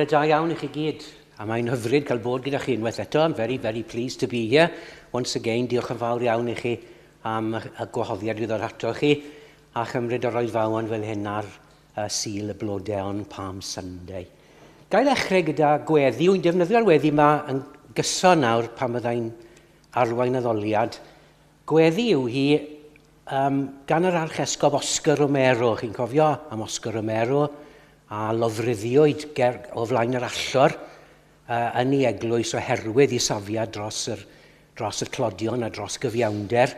Bore da iawn i chi gyd. A mae'n hyfryd cael bod gyda chi unwaith eto. I'm very, very pleased to be here. Once again, diolch yn fawr iawn i chi am y gwahoddiad i ddod ato chi a chymryd yr oedfaon fel hyn ar Sul y Blodau on Palm Sunday. Ga i ddechrau gyda gweddi. Wy'n defnyddio'r weddi yma yn gyson nawr pan byddai'n arwain addoliad. Gweddi yw hi gan yr Archesgob Oscar Romero. Chi'n cofio am Oscar Romero a lofruddiwyd ger, o flaen yr allor yn ei eglwys oherwydd ei safiad dros yr, dros y tlodion a dros gyfiawnder.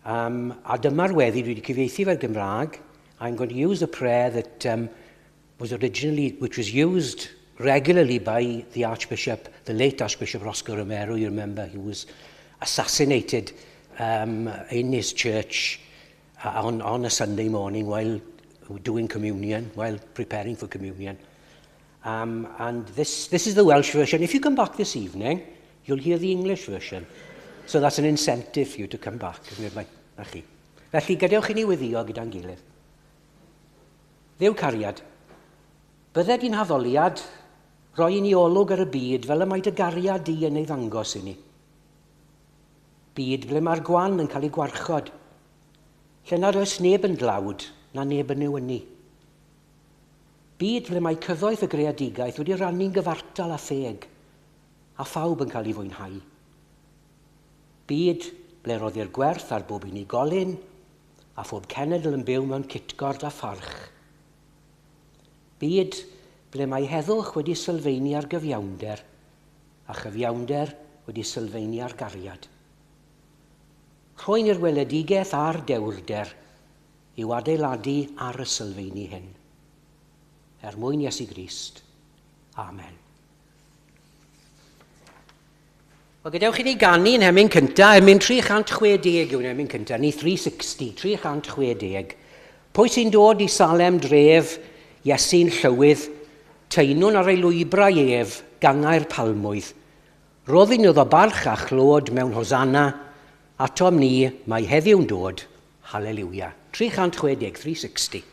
A dyma'r weddi dwi wedi cyfieithu fe'r Gymraeg. I'm going to use the prayer that was originally, which was used regularly by the Archbishop, the late Archbishop Oscar Romero. You remember he was assassinated in his church on a Sunday morning while doing communion, while preparing for communion. And this is the Welsh version. If you come back this evening, you'll hear the English version. So that's an incentive for you to come back. Na chi. Felly, gadewch i ni weddïo gyda'n gilydd. Dduw cariad, bydded i'n haddoliad, roi i ni olwg ar y byd fel y mae dy gariad di yn ei ddangos i ni. Byd ble mae'r gwan yn cael ei gwarchod, lle nad oes neb yn dlawd na neb yn newynu. Byd ble mae cyfoeth y greadigaeth wedi rannu'n gyfartal a theg, a phawb yn cael ei fwynhau. Byd ble roddir gwerth ar bob unigolyn a phob cenedl yn byw mewn cytgord a pharch. Byd ble mae heddwch wedi sylfaenu ar gyfiawnder, a chyfiawnder wedi sylfaenu ar gariad. Rhoen i'r weledigaeth a'r dewrder i'w adeiladu ar y sylfaeni hyn. Er mwyn Iesu Grist. Amen. Wel, gadewch i ni ganu yn hemyn cynta. Emyn 360 yw'n emyn cynta ni, 360, 360. Pwy sy'n dod i Salem dref, Iesu'n llywydd, taenwn ar ei lwybrau ef, gangau'r palmwydd. Roddyn iddo barch a chlod mewn hosanna, atom ni, mae heddiw'n dod, haleliwia. 360, 360.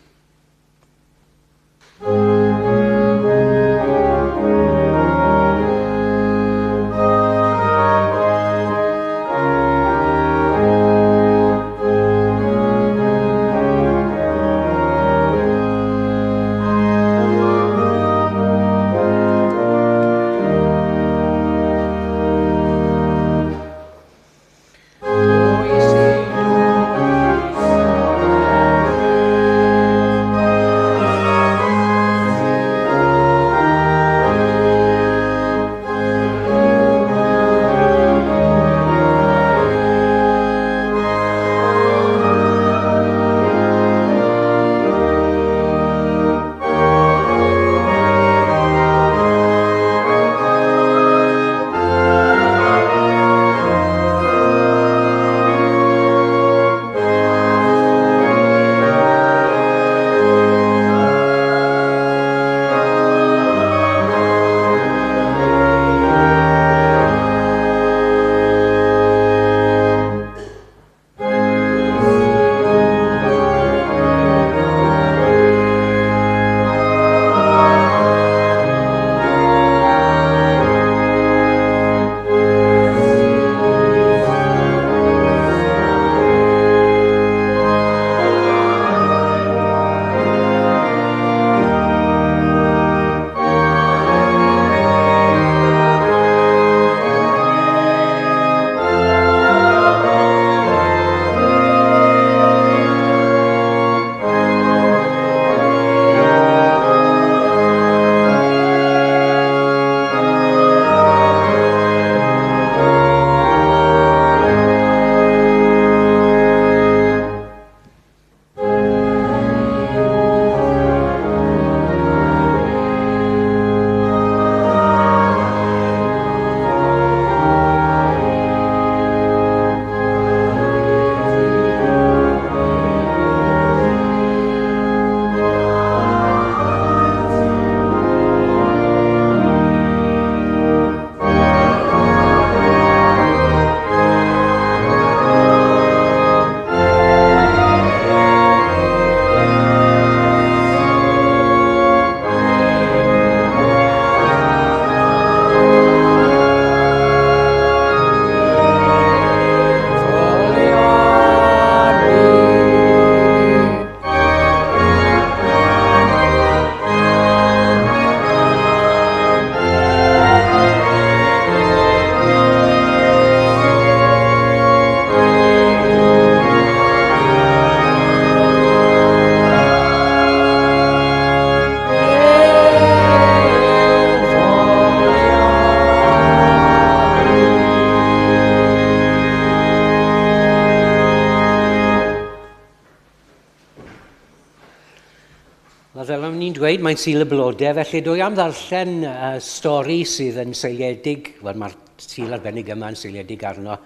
dweud, mae'n Sul y Blodau, felly dwi am ddarllen stori sydd yn seiliedig, wel mae'r Sul arbennig yma yn seiliedig arno,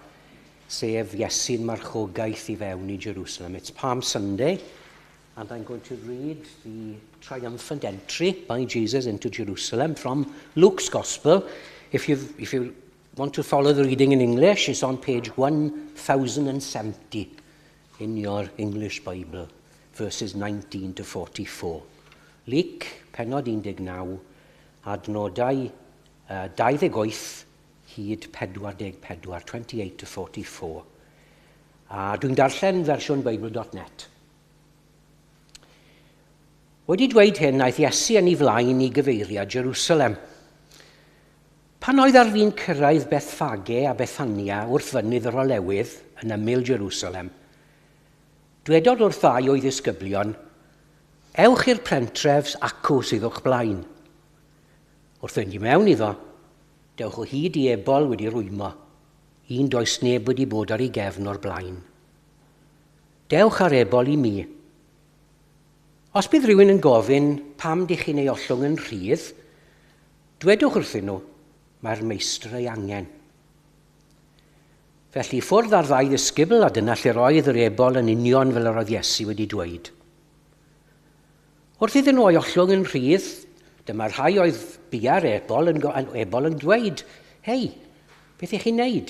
sef Iesu'n marchogaeth i fewn i Jerusalem. It's Palm Sunday, and I'm going to read the triumphant entry by Jesus into Jerusalem from Luke's Gospel. If you want to follow the reading in English, it's on page 1070 in your English Bible, verses 19 to 44. Luc, pennod 19, adnodau 28 hyd 44, 28 to 44. A dwi'n darllen fersiwn Bible.net. Wedi dweud hyn, aeth Iesu yn ei flaen i gyfeiriad Jerusalem. Pan oedd ar fin cyrraedd Bethffage a Bethania wrth fynydd yr Olewydd yn ymyl Jerusalem, dwedodd wrth ddau o'i ddisgyblion, "Ewch i'r pentref acw sydd o'ch blaen. Wrth fynd i mewn iddo, dewch o hyd i ebol wedi rwymo, un does neb wedi bod ar ei gefn o'r blaen. Dewch â'r ebol i mi. Os bydd rhywun yn gofyn pam dych chi'n ei ollwng yn rhydd, dwedwch wrthyn nhw, mae'r meistr ei angen." Felly ffwrdd â'r ddau ddisgybl, a dyna lle'r oedd yr ebol yn union fel yr oedd Iesu wedi dweud. Wrth iddyn nhw ei ollwng yn rhydd, dyma'r rhai oedd bia'r ebol yn, ebol yn dweud, "Hei, beth ych chi'n neud?"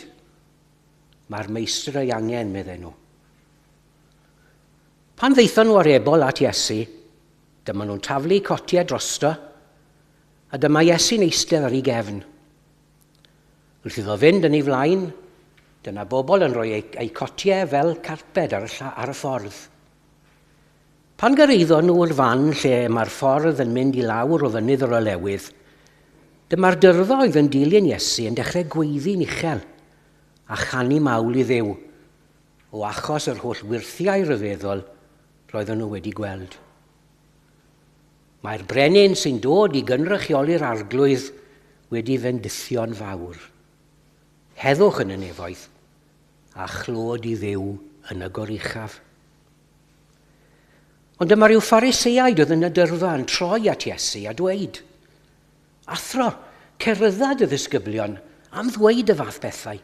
"Mae'r meistr ei angen," medden nhw. Pan ddaethon nhw â'r ebol at Iesu, dyma nhw'n taflu cotiau drosto, a dyma Iesu'n eistedd ar ei gefn. Wrth iddo fynd yn ei flaen, dyna bobl yn rhoi eu cotiau fel carped ar y ffordd. Pan gyrhaeddon nhw'r fan lle mae'r ffordd yn mynd i lawr o fynydd yr Olewydd, dyma'r dyrfa oedd yn dilyn Iesu yn dechrau gweiddi'n uchel a chanu mawl i Dduw, o achos yr holl wyrthiau rhyfeddol roedden nhw wedi gweld. "Mae'r brenin sy'n dod i gynrychioli'r Arglwydd wedi fendithio'n fawr. Heddwch yn y nefoedd, a chlod i Dduw yn y goruchaf." Ond dyma rhyw Phariseaid oedd yn y dyrfa yn troi at Iesu a dweud, "Athro, cerydda dy ddisgyblion am ddweud y fath bethau."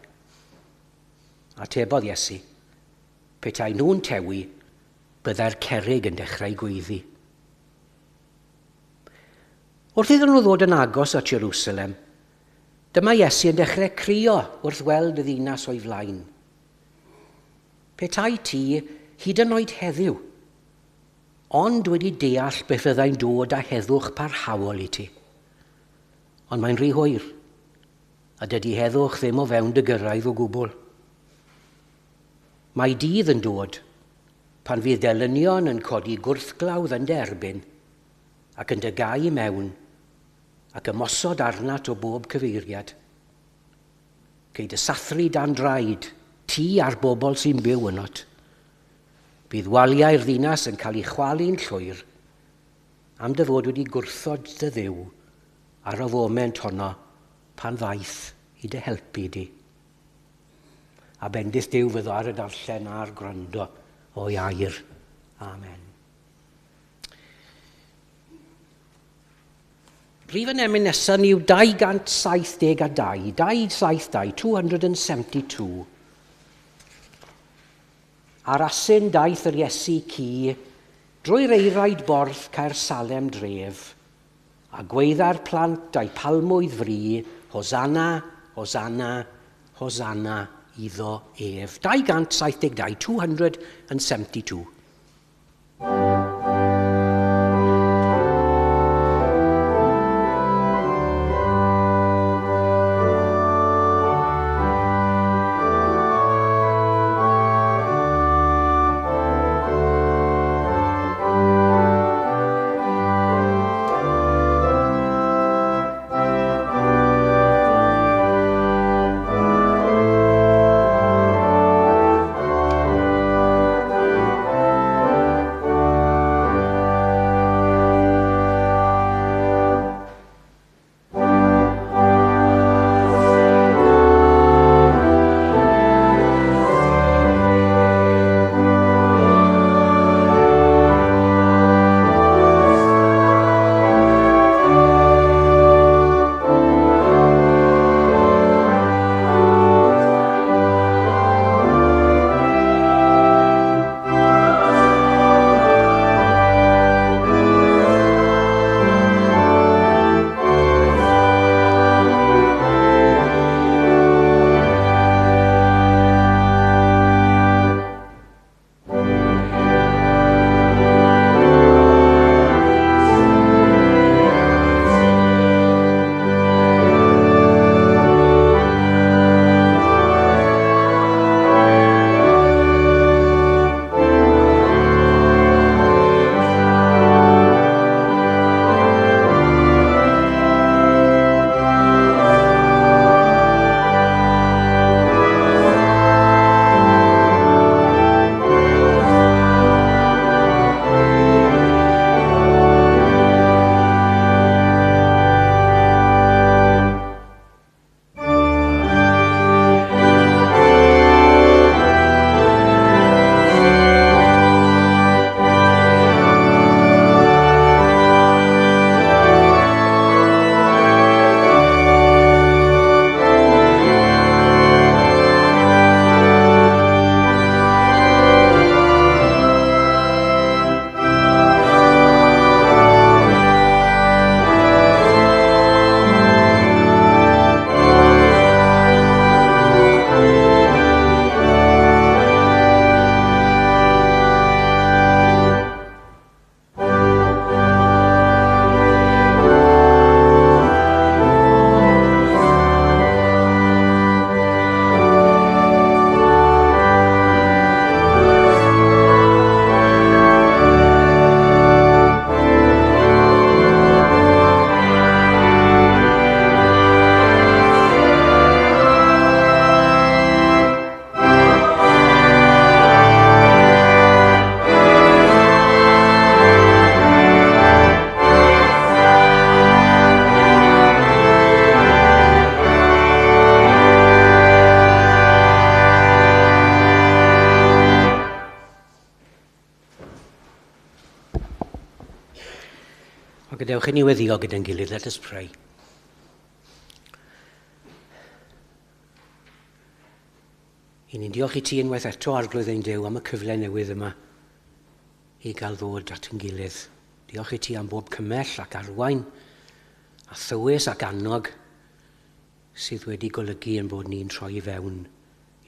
Atebodd Iesu, "Petai nhw'n tewi, byddai'r cerrig yn dechrau gweiddi." Wrth iddyn nhw ddod yn agos at Jerusalem, dyma Iesu yn dechrau crio wrth weld y ddinas o'i flaen. "Petai ti, hyd yn oed heddiw, ond wedi deall beth fyddai'n dod â heddwch parhaol i ti. Ond mae'n rhy hwyr, a dydy heddwch ddim o fewn dy gyrraedd o gwbl. Mae dydd yn dod pan fydd elynion yn codi gwrthglawdd yn dy erbyn ac yn dy gau i mewn ac ymosod arnat o bob cyfeiriad. Cei dy sathru dan draed, ti a'r bobl sy'n byw ynot. Bydd waliau'r ddinas yn cael eu chwalu'n llwyr am dy fod wedi gwrthod dy Dduw ar y foment honno pan ddaeth i dy helpu di." A bendith Duw fyddo ar y darllen a'r gwrando o'i air. Amen. Rhif yn emyn nesaf ni yw 272, 272, 272. Ar asyn daeth yr Iesu ci drwy'r eiraid borth Caer Salem dref, a gweidda'r plant a'i palmwydd fri, "Hosanna, Hosanna, Hosanna iddo ef." 272, 272. Gadewch i ni weddio gyda'n gilydd. Let us pray. I ni'n diolch i ti unwaith eto, Arglwydd ein Duw, am y cyfle newydd yma i gael ddod at yn gilydd. Diolch i ti am bob cymell ac arwain a thywys ac annog sydd wedi golygu yn bod ni'n troi i fewn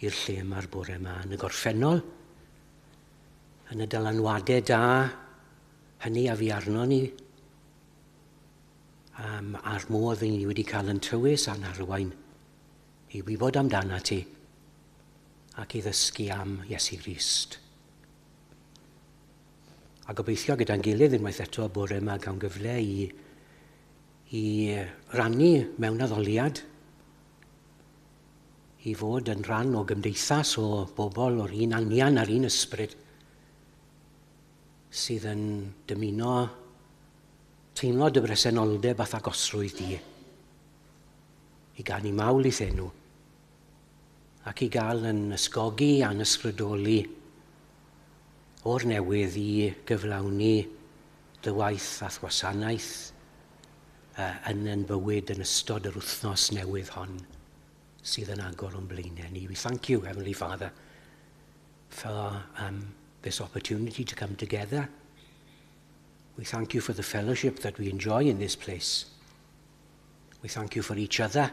i'r lle yma'r bore yma yn y gorffennol, yn y dylanwadau da hynny a fi arno ni, a'r modd ni wedi cael yn tywys a'n arwain i wybod amdana ti ac i ddysgu am Iesu Grist. A gobeithio gyda'n gilydd unwaith eto bore yma gawn gyfle i rannu mewn addoliad, i fod yn rhan o gymdeithas o bobl o'r un anian a'r un ysbryd sydd yn dymuno teimlo dy bresenoldeb a thagosrwydd di, i ganu mawl i'th enw ac i gael yn ysgogi a'n ysbrydoli o'r newydd i gyflawni dy waith a'th wasanaeth yn yn bywyd yn ystod yr wythnos newydd hon sydd yn agor o'n blaenau ni. We thank you, Heavenly Father, for this opportunity to come together. We thank you for the fellowship that we enjoy in this place. We thank you for each other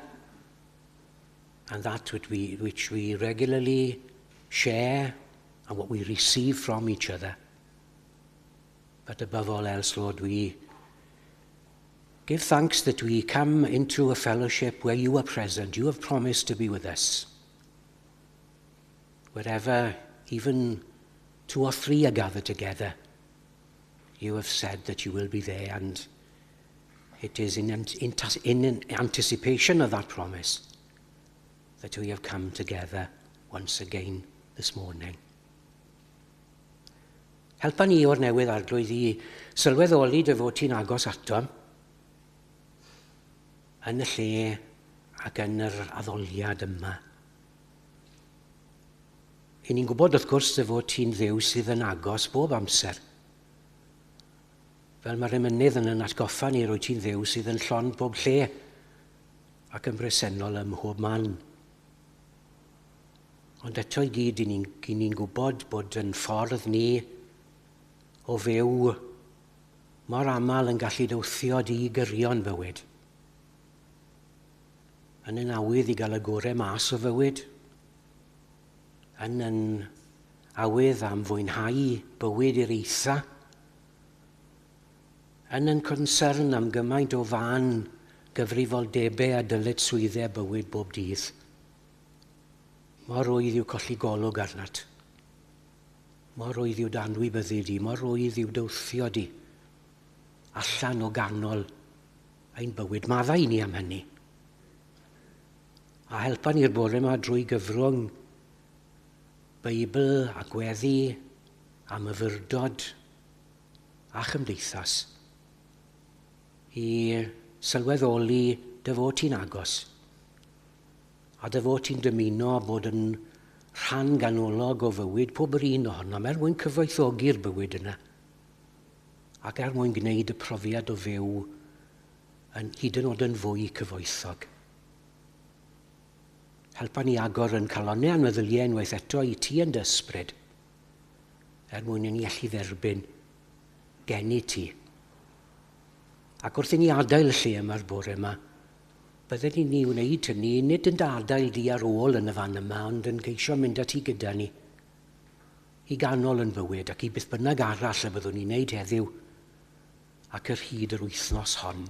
and that which we regularly share and what we receive from each other. But above all else, Lord, we give thanks that we come into a fellowship where you are present. You have promised to be with us. Wherever even two or three are gathered together, you have said that you will be there, and it is in anticipation of that promise that we have come together once again this morning. Helpa ni o'r newydd, Arglwydd, i sylweddoli dy fod ti'n agos atom yn y lle ac yn yr addoliad yma. I ni'n gwybod wrth gwrs dy fod ti'n Dduw sydd yn agos bob amser. Fel mae'r emynydd yn yn atgoffa ni, rwy ti'n Dduw sydd yn llond bob lle ac yn bresennol ym mhob man. Ond eto i gyd, i ni'n gwybod bod yn ffordd ni o fyw mor aml yn gallu dy wthio di i gyrion bywyd. Yn yn awydd i gael y gorau mas o fywyd, yn yn awydd am fwynhau bywyd i'r eitha, yn yn concern am gymaint o fan gyfrifoldebau a dyletswyddau bywyd bob dydd. Mor rwydd yw colli golwg arnat. Mor rwydd yw dy anwybyddu di, mor rwydd yw dy wthio di allan o ganol ein bywyd. Maddau i ni am hynny. A helpa ni'r bore yma drwy gyfrwng Beibl a gweddi a myfyrdod a chymdeithas i sylweddoli dy fod ti'n agos a dy fod ti'n dymuno bod yn rhan ganolog o fywyd pob yr un ohonom er mwyn cyfoethogi'r bywyd yna ac er mwyn gwneud y profiad o fyw yn hyd yn oed yn fwy cyfoethog. Helpa ni agor yn calonnau a'n meddyliau unwaith eto i ti yn dy ysbryd, er mwyn i ni allu dderbyn geni ti. Ac wrth i ni adael y lle yma'r bore yma, bydden ni wneud hynny nid yn dy adael di ar ôl yn y fan yma, ond yn ceisio mynd â ti gyda ni i ganol yn bywyd ac i beth bynnag arall y byddwn ni'n wneud heddiw ac yr hyd yr wythnos hon,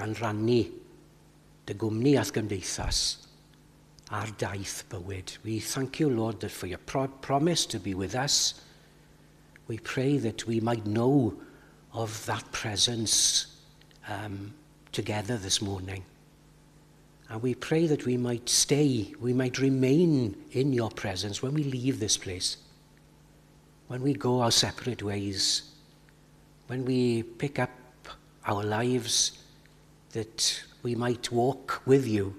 gan rannu dy gwmni a'th gymdeithas ar daith bywyd. We thank you, Lord, that for your promise to be with us. We pray that we might know of that presence together this morning. And we pray that we might stay, we might remain in your presence when we leave this place, when we go our separate ways, when we pick up our lives, that we might walk with you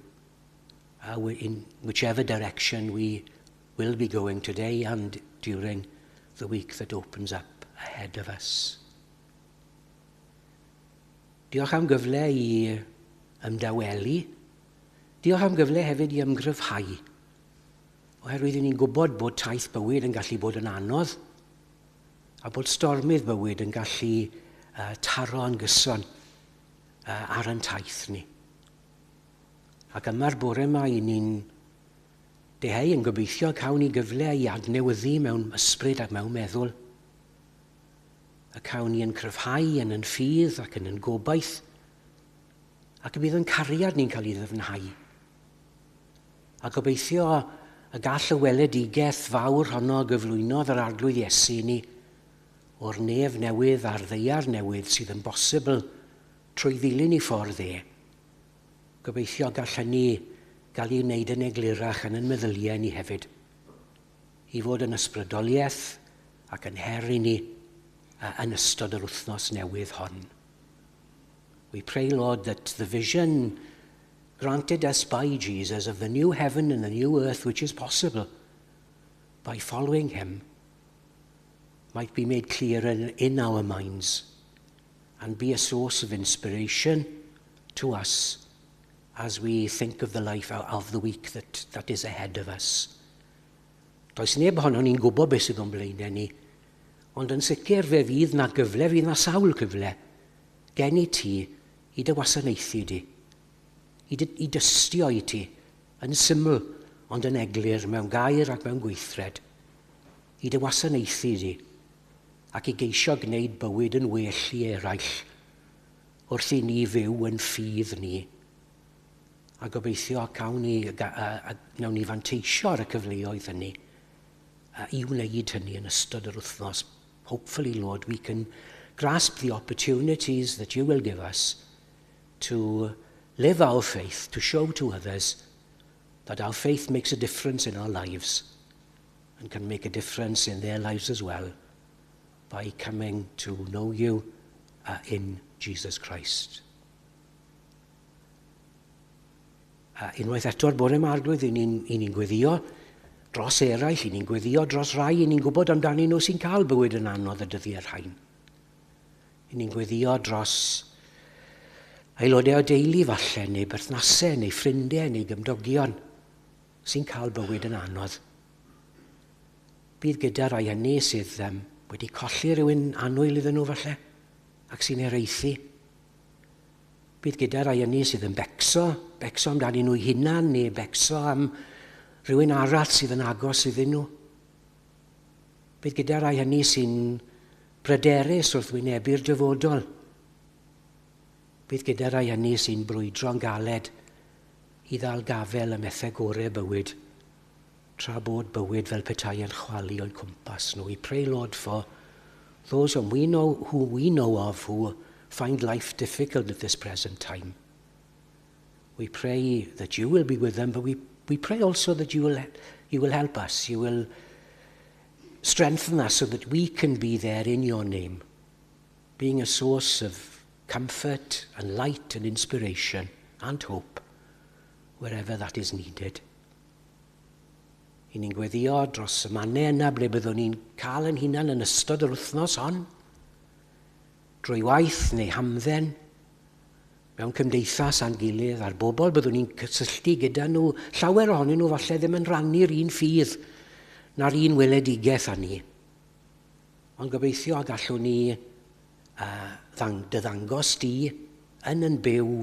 in whichever direction we will be going today and during the week that opens up ahead of us. Diolch am gyfle i ymdawelu. Diolch am gyfle hefyd i ymgryfhau. Oherwydd i ni'n gwybod bod taith bywyd yn gallu bod yn anodd a bod stormydd bywyd yn gallu taro yn gyson ar yn taith ni. Ac yma'r bore yma i ni'n deheu yn gobeithio cawn ni gyfle i adnewyddu mewn ysbryd ac mewn meddwl. Y cawn ni yn cryfhau yn yn ffydd ac yn yn gobaith ac y bydd yn cariad ni'n cael ei ddyfnhau. A gobeithio y gall y weledigaeth fawr honno gyflwynodd yr Arglwydd Iesu i ni o'r nef newydd a'r ddaear newydd sydd yn bosibl trwy ddilyn ei ffordd e. Gobeithio gall hynny gael ei wneud yn eglurach yn yn meddyliau ni hefyd, i fod yn ysbrydoliaeth ac yn her i ni yn ystod yr wythnos newydd hon. We pray, Lord, that the vision granted us by Jesus of the new heaven and the new earth which is possible by following him might be made clear in our minds and be a source of inspiration to us as we think of the life of the week that is ahead of us. Does neb ohonon ni'n gwybod beth sydd o'n blaenau ni, ond yn sicr fe fydd na gyfle, fydd na sawl cyfle gen i ti i dy wasanaethu di, i dystio i ti, yn syml ond yn eglur mewn gair ac mewn gweithred, i dy wasanaethu di, ac i geisio gwneud bywyd yn well i eraill wrth i ni fyw yn ffydd ni. A gobeithio cawn ni, a wnawn ni fanteisio ar y cyfleoedd hynny i wneud hynny yn ystod yr wythnos. Hopefully, Lord, we can grasp the opportunities that you will give us to live our faith, to show to others that our faith makes a difference in our lives and can make a difference in their lives as well by coming to know you in Jesus Christ. Unwaith eto'r bore yma, Arglwydd, i ni'n gweddio dros eraill, i ni'n gweddio dros rai, i ni'n gwybod amdanyn nhw sy'n cael bywyd yn anodd y dyddiau rhain. I ni'n gweddio dros aelodau o deulu falle, neu berthnasau, neu ffrindiau, neu gymdogion sy'n cael bywyd yn anodd. Bydd gyda rai hynny sydd wedi colli rhywun annwyl iddyn nhw falle, ac sy'n hiraethu. Bydd gyda rai hynny sydd yn becso, becso amdanyn nhw hunan, neu becso am rhywun arall sydd yn agos iddyn nhw. Bydd gyda rai hynny sy'n bryderus wrth wynebu'r dyfodol. Bydd gyda rai hynny sy'n brwydro'n galed i ddal gafel y methau gorau bywyd, tra bod bywyd fel petai yn chwalu o'u cwmpas nhw. We pray, Lord, for those whom we know of who find life difficult at this present time. We pray that you will be with them, but we pray also that you will help us. You will strengthen us so that we can be there in your name, being a source of comfort and light and inspiration and hope wherever that is needed. I ni'n gweddio dros y mannau yna ble byddwn ni'n cael yn hunan yn ystod yr wythnos hon, drwy waith neu hamdden, mewn cymdeithas a'n gilydd, a'r bobl byddwn ni'n cysylltu gyda nhw, llawer ohonyn nhw falle ddim yn rannu'r un ffydd na'r un weledigaeth â ni. Ond gobeithio gallwn ni dy ddangos di yn byw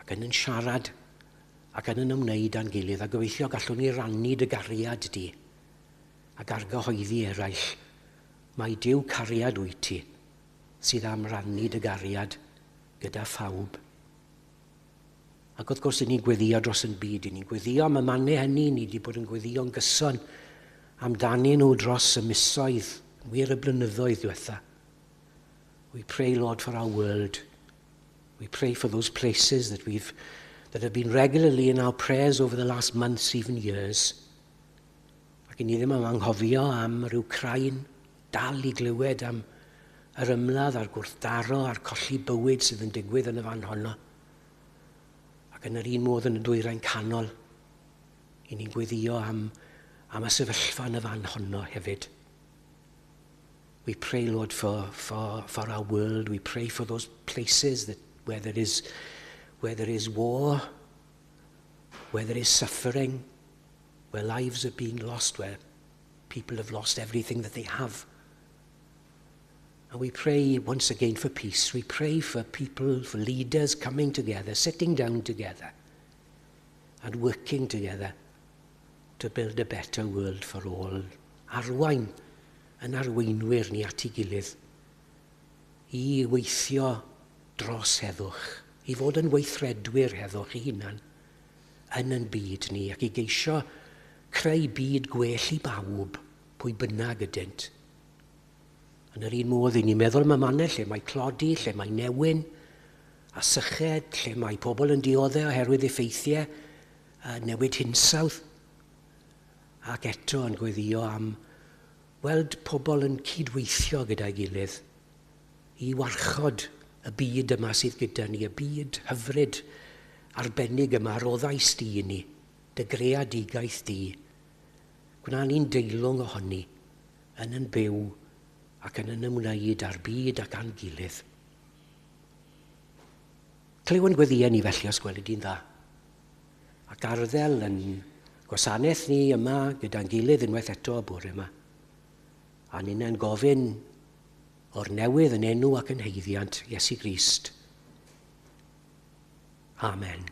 ac yn siarad ac yn ymwneud â'n gilydd, a gobeithio gallwn ni rannu dy gariad di ac argyhoeddi eraill mai Duw cariad wyt ti sydd am rannu dy gariad gyda phawb. Ac wrth gwrs, ni'n gweddio dros yn byd, ni'n gweddio am y mannau hynny, ni wedi bod yn gweddïo'n gyson amdanyn nhw dros y misoedd, wir y blynyddoedd diwetha. We pray, Lord, for our world. We pray for those places that have been regularly in our prayers over the last months, even years. Ac i ni ddim am anghofio am yr Wcrain, dal i glywed am yr ymladd a'r gwrthdaro a'r colli bywyd sydd yn digwydd yn y fan honno. Ac yn yr un modd yn y Dwyrain Canol, i ni'n gweddio am y sefyllfa yn y fan honno hefyd. We pray, Lord, for our world. We pray for those places that where there is, where there is war, where there is suffering, where lives are being lost, where people have lost everything that they have. And we pray once again for peace. We pray for people, for leaders coming together, sitting down together and working together to build a better world for all. Arwain yn arweinwyr ni at ei gilydd i weithio dros heddwch, i fod yn weithredwyr heddwch i hunan yn yn byd ni ac i geisio creu byd gwell i bawb pwy bynnag ydynt. Yn yr un modd, i ni'n meddwl am y mannau lle mae tlodi, lle mae newyn a syched, lle mae pobl yn dioddef oherwydd effeithiau a newid hinsawdd. Ac eto yn gweddio am weld pobl yn cydweithio gyda'i gilydd i warchod y byd yma sydd gyda ni, y byd hyfryd arbennig yma roddais di i ni, dy greadigaeth di. Gwna ni'n deilwng ohoni yn yn byw ac yn yn ymwneud â'r byd ac â'n gilydd. Clyw yn gweddïau ni felly os gwelid di'n dda. Ac arddel yn gwasanaeth ni yma gyda'n gilydd unwaith eto y bore yma. A ninnau'n gofyn o'r newydd yn enw ac yn haeddiant Iesu Grist. Amen.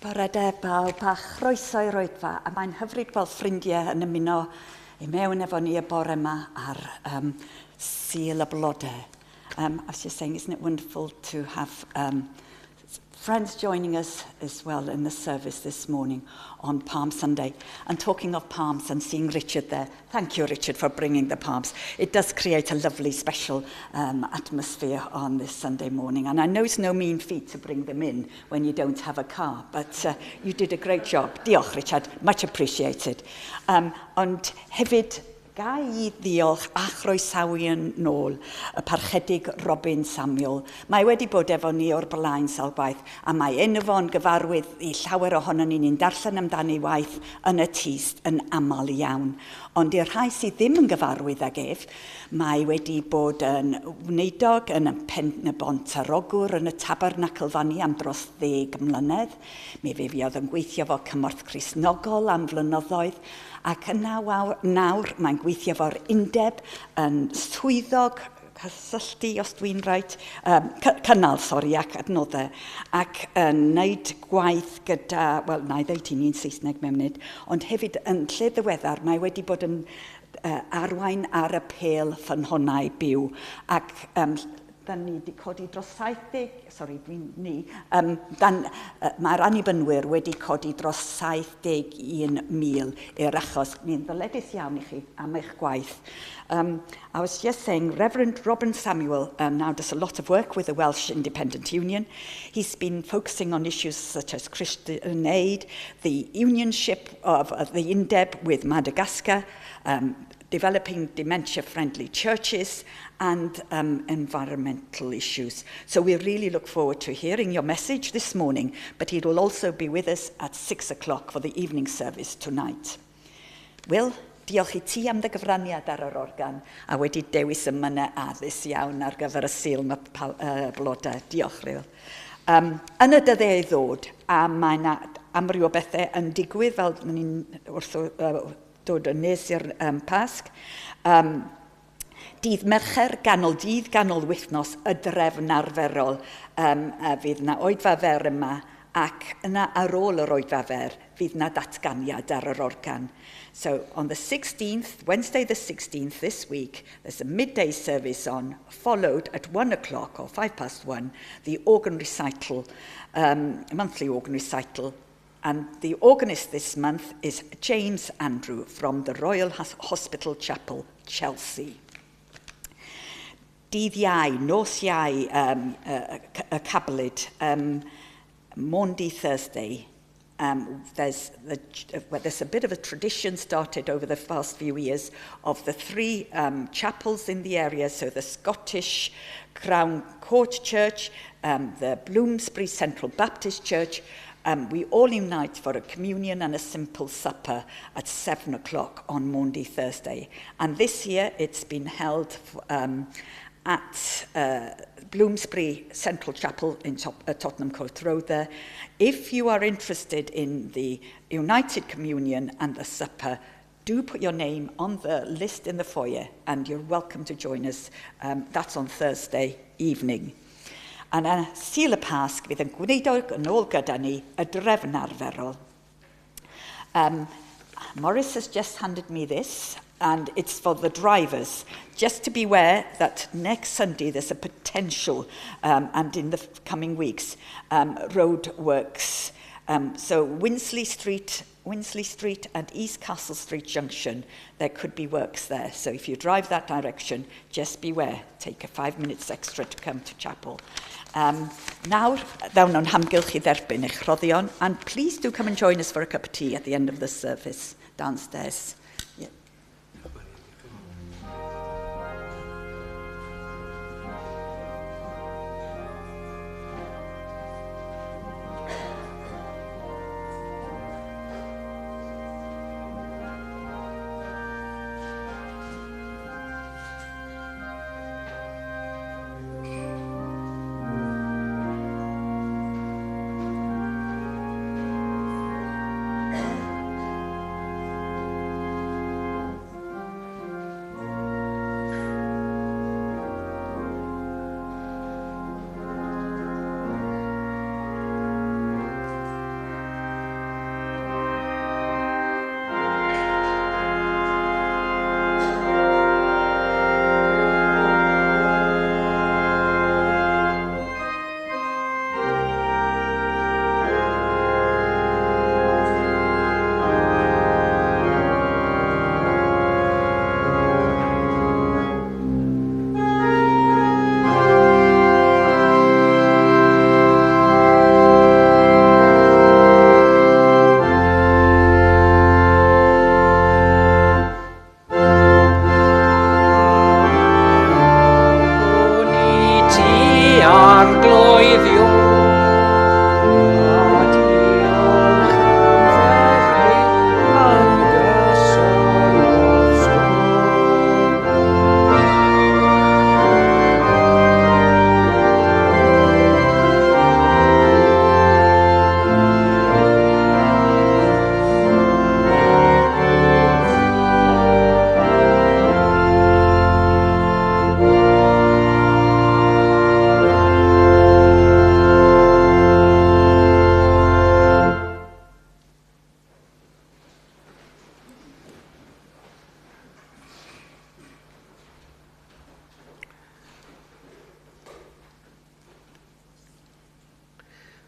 Bore da bawb a chroeso i'r oedfa, a mae'n hyfryd gweld ffrindiau yn ymuno i mewn efo ni y bore yma ar Sul y Blodau. I was just saying, isn't it wonderful to have friends joining us as well in the service this morning on Palm Sunday. And talking of palms and seeing Richard there, thank you, Richard, for bringing the palms. It does create a lovely special atmosphere on this Sunday morning. And I know it's no mean feat to bring them in when you don't have a car, but you did a great job. Diolch, Richard, much appreciated. Ond hefyd, Ga i ddiolch a chroesawu yn ôl y parchedig Robin Samuel. Mae wedi bod efo ni o'r blaen sawl gwaith, a mae enw fo'n gyfarwydd i llawer ohono ni. Ni'n darllen amdani waith yn y Tyst yn aml iawn. Ond i'r rhai sydd ddim yn gyfarwydd ag ef, mae wedi bod yn wneudog yn y Pen-y-bont ar Ogwr yn y Tabernacl fanni am dros 10 mlynedd. Mi fe fuodd yn gweithio fo Cymorth Cristnogol am flynyddoedd, ac yna nawr mae'n gweithio fo'r undeb yn swyddog cysylltu, os dwi'n rhaid, cynnal, sori, ac adnoddau, ac yn wneud gwaith gyda, wel, na i ddeud hynny'n Saesneg mewn munud, ond hefyd yn lle ddiweddar, mae wedi bod yn arwain ar apêl Ffynhonnau Byw, ac dan ni wedi codi dros 70, sori, dwi'n ni, dan, mae'r Annibynwyr wedi codi dros 71,000 i'r achos. Ni'n ddyledus iawn i chi am eich gwaith. I was just saying, Reverend Robin Samuel now does a lot of work with the Welsh Independent Union. He's been focusing on issues such as Christian Aid, the unionship of the Undeb with Madagascar, developing dementia-friendly churches, and environmental issues. So we really look forward to hearing your message this morning, but he will also be with us at 6 o'clock for the evening service tonight. Will, diolch i ti am dy gyfraniad ar yr organ a wedi dewis emynau addas iawn ar gyfer y Sul blodau. Diolch, Will. Yn y dyddiau i ddod, a mae yna amryw o bethau yn digwydd fel ni'n wrth dod yn nes i'r Pasg. Dydd Mercher, ganol dydd, ganol wythnos, y drefn arferol. A fydd yna oedfa fer yma, ac yna ar ôl yr oedfa fer, fydd yna datganiad ar yr organ. So on the 16th, Wednesday the 16th this week, there's a midday service on, followed at 1 o'clock or 1:05, the organ recital, monthly organ recital. And the organist this month is James Andrew from the Royal Hospital Chapel, Chelsea. Dydd Iau, nos Iau, y cablyd, Maundy Thursday, well, there's a bit of a tradition started over the past few years of the three chapels in the area, so the Scottish Crown Court Church, the Bloomsbury Central Baptist Church. We all unite for a communion and a simple supper at 7 o'clock on Maundy Thursday. And this year it's been held at Bloomsbury Central Chapel in Tottenham Court Road there. If you are interested in the United Communion and the supper, do put your name on the list in the foyer and you're welcome to join us. That's on Thursday evening. A yna Sul y Pasg fydd yn gwneud yn ôl gyda ni y drefn arferol. Morris has just handed me this, and it's for the drivers. Just to beware that next Sunday there's a potential, and in the coming weeks, road works. So Winsley Street and East Castle Street Junction, there could be works there. So if you drive that direction, just beware. Take a 5 minutes extra to come to chapel. Nawr, ddawn o'n hamgylch i dderbyn eich rhoddion, and please do come and join us for a cup of tea at the end of the service downstairs. Yeah.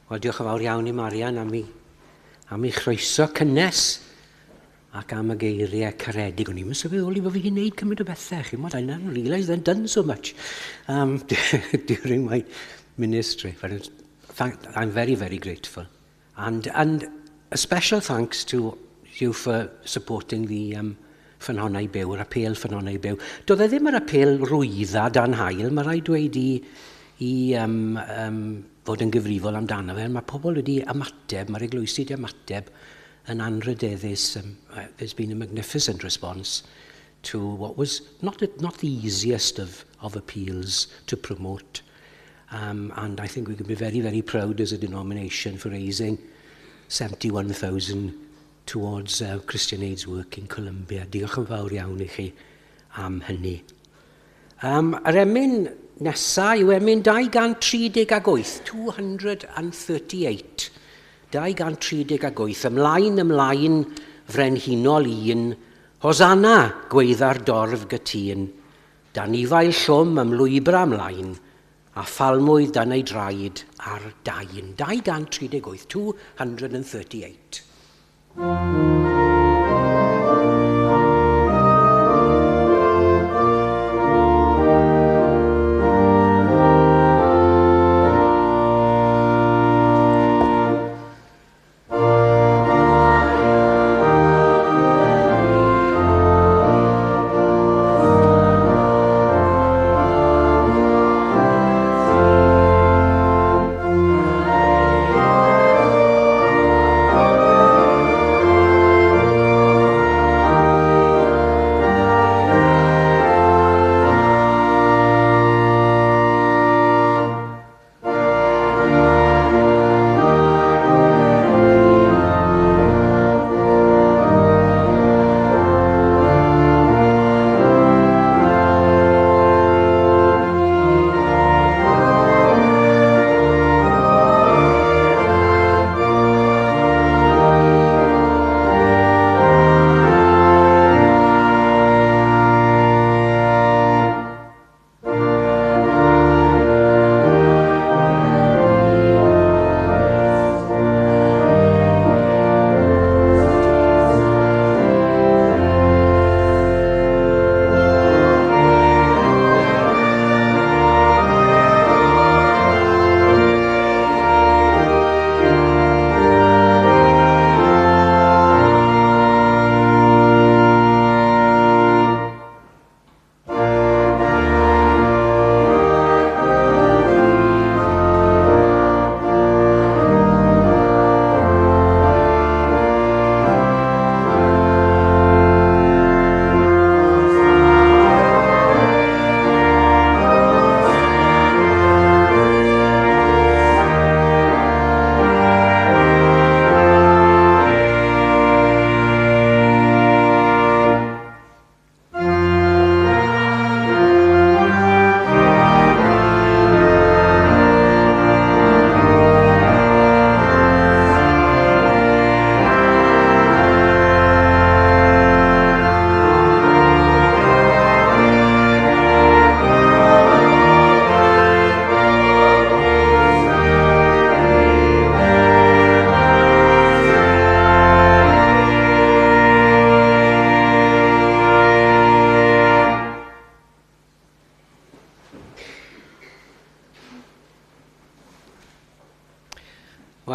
Wel, diolch yn fawr iawn i Marian am ei, am ei chroeso cynnes ac am y geiriau caredig. O'n i'n sylweddoli bod fi wedi gwneud cymaint o bethau. Chi'n modd, I never realised I'd done so much during my ministry. But thank, I'm very, very grateful. And, and a special thanks to you for supporting the um, Ffynhonnau Byw, yr apêl Ffynhonnau Byw. Doedd e ddim yr apêl rwydda dan hael, mae rhaid dweud i, i um, um, fod yn gyfrifol amdano fe. Mae pobl wedi ymateb, mae'r eglwysi wedi ymateb yn anrydeddus. Um, there's been a magnificent response to what was not, a, not the easiest of, of appeals to promote. Um, and I think we can be very, very proud as a denomination for raising 71,000 towards uh, Christian Aid's work in Colombia. Diolch yn fawr iawn i chi am hynny. Um, yr emyn nesaf yw emyn 238, 238. 238, ymlaen, ymlaen, frenhinol un, Hosanna, gweidda'r dorf gytun, dan ifail llwm ymlwybra ymlaen, a phalmwydd dan ei draed ar dain. 238, 238.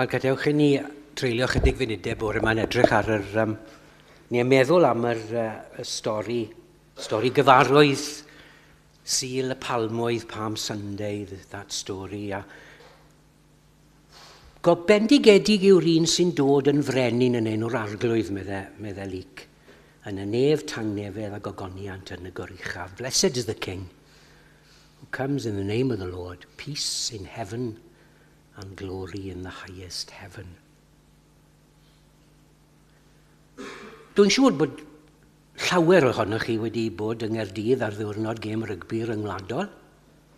Wel, gadewch i ni treulio chydig funudau bore yma'n edrych ar yr... Um, ni'n meddwl am yr, uh, y stori, stori gyfarwydd Sul y Palmoedd, Palm Sunday, that story. A Gobendigedig yw'r un sy'n dod yn frenin yn enw'r arglwydd, meddai, meddai Luc. Yn y nef tangnefedd a gogoniant yn y goruchaf. Blessed is the King who comes in the name of the Lord, peace in heaven and glory in the highest heaven. Dwi'n siŵr bod llawer ohonoch chi wedi bod yng Nghaerdydd ar ddiwrnod gêm rygbi ryngwladol.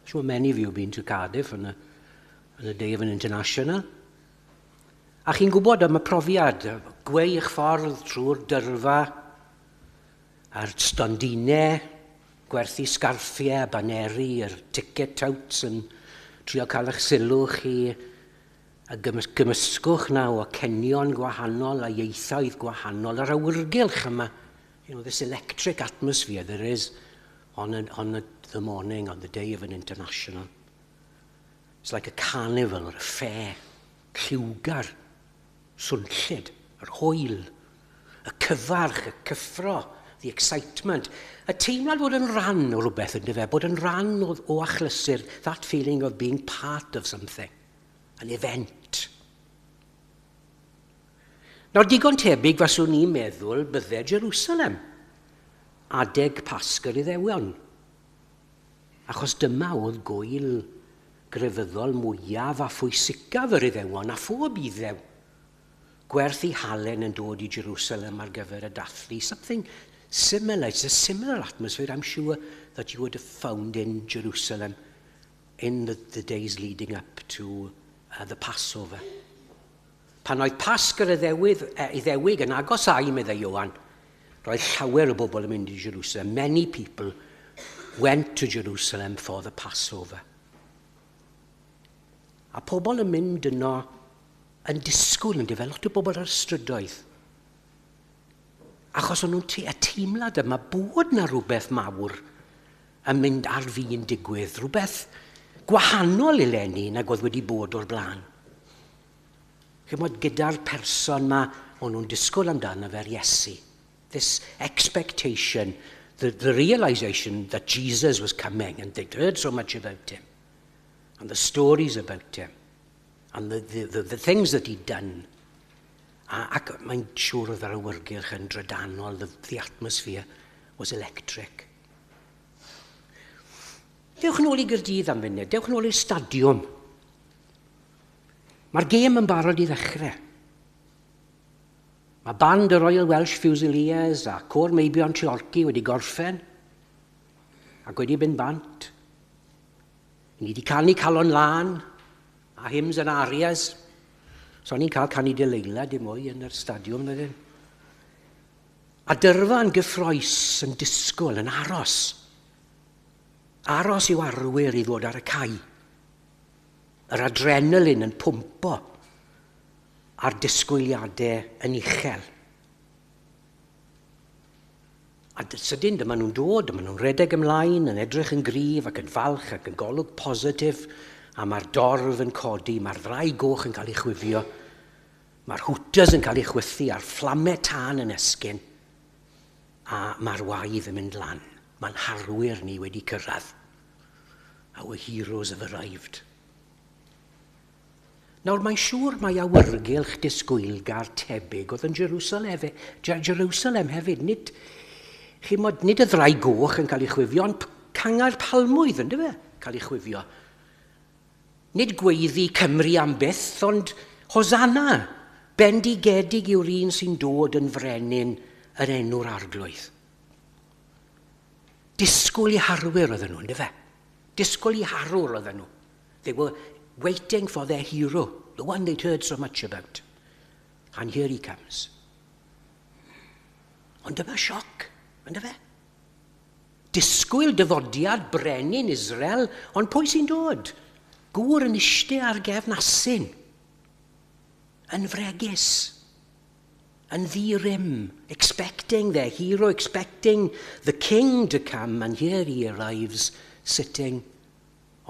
Sure many of you have been to Cardiff on a, on a day of an international. A chi'n gwybod am y profiad, gweu eich ffordd trwy'r dyrfa, a'r stondinau, gwerthu sgarffiau a baneri, yr ticket touts yn trio cael eich sylw chi, Y gymysgwch na o acenion gwahanol a ieithoedd gwahanol, yr awyrgylch yma, this electric atmosphere there is on the morning, on the day of an international. It's like a carnival or a fair, lliwgar, swnllyd, yr hwyl, y cyfarch, y cyffro, the excitement. Y teimlad bod yn rhan o rhywbeth yn fe, bod yn rhan o achlysur, that feeling of being part of something, an event. Nawr, digon tebyg faswn i'n meddwl bydde Jerusalem adeg Pasg yr Iddewon. Achos dyma oedd gwyl grefyddol mwyaf a phwysicaf yr Iddewon a phob Iddew gwerth ei halen yn dod i Jerusalem ar gyfer y dathlu. Something similar, it's a similar atmosphere, I'm sure, that you would have found in Jerusalem in the days leading up to the Passover. Pan oedd Pasg yr Iddewig yn agosáu, meddai Ioan, roedd llawer o bobl yn mynd i Jerusalem. Many people went to Jerusalem for the Passover. A pobl yn mynd yno yn disgwyl yn dyfe, lot o bobl ar strydoedd. Achos o'n nhw'n y teimlad yma bod na rhywbeth mawr yn mynd ar fin digwydd, rhywbeth gwahanol eleni nag oedd wedi bod o'r blaen. Chymod, gyda'r person ma, o'n nhw'n disgwyl amdano fe'r Iesu. This expectation, the realization that Jesus was coming and they'd heard so much about him and the stories about him and the things that he'd done. Ac mae'n siŵr oedd yr awyrgylch yn drydanol, the atmosphere was electric. Dewch nôl i Gaerdydd am funud, dewch nôl i'r stadiwm. Mae'r gêm yn barod i ddechrau. Mae band y Royal Welsh Fusiliers a Côr Meibion Treorci wedi gorffen ac wedi mynd bant. Ni wedi canu Calon Lân a hymns and arias. So ni'n cael canu Delilah dim mwy yn yr stadiwm, na ddim. A dyrfa yn gyffrous yn disgwyl, yn aros. Aros i'w arwyr i ddod ar y cae. Yr adrenalin yn pwmpo a'r disgwyliadau yn uchel. A sydyn, dyma nhw'n dod, dyma nhw'n redeg ymlaen, yn edrych yn gryf ac yn falch ac yn golwg positif, a mae'r dorf yn codi, mae'r ddraig goch yn cael ei chwifio, mae'r hooters yn cael ei chwythu a'r fflamau tân yn esgyn, a mae'r waedd yn mynd lan. Mae'n harwyr ni wedi cyrraedd. Our heroes have arrived. Nawr, mae'n siŵr mai awyrgylch disgwylgar tebyg oedd yn Jerusalem, Jerusalem hefyd. Nid, chimod, nid y ddraig goch yn cael ei chwifio, ond cangau'r palmwydd, yn fe, cael ei chwifio. Nid gweiddi "Cymru am byth", ond "Hosanna, bendigedig yw'r un sy'n dod yn frenin yn enw'r Arglwydd." Disgwyl eu harwyr oedden nhw, ynddo fe? Disgwyl eu harwr oedden nhw. They were waiting for their hero, the one they'd heard so much about. And here he comes. Ond dyma sioc, ynddo fe? Disgwyl dyfodiad brenin Israel, ond pwy sy'n dod? Gŵr yn eistedd ar gefn asyn, yn fregus, yn ddi-rym, expecting their hero, expecting the king to come, and here he arrives sitting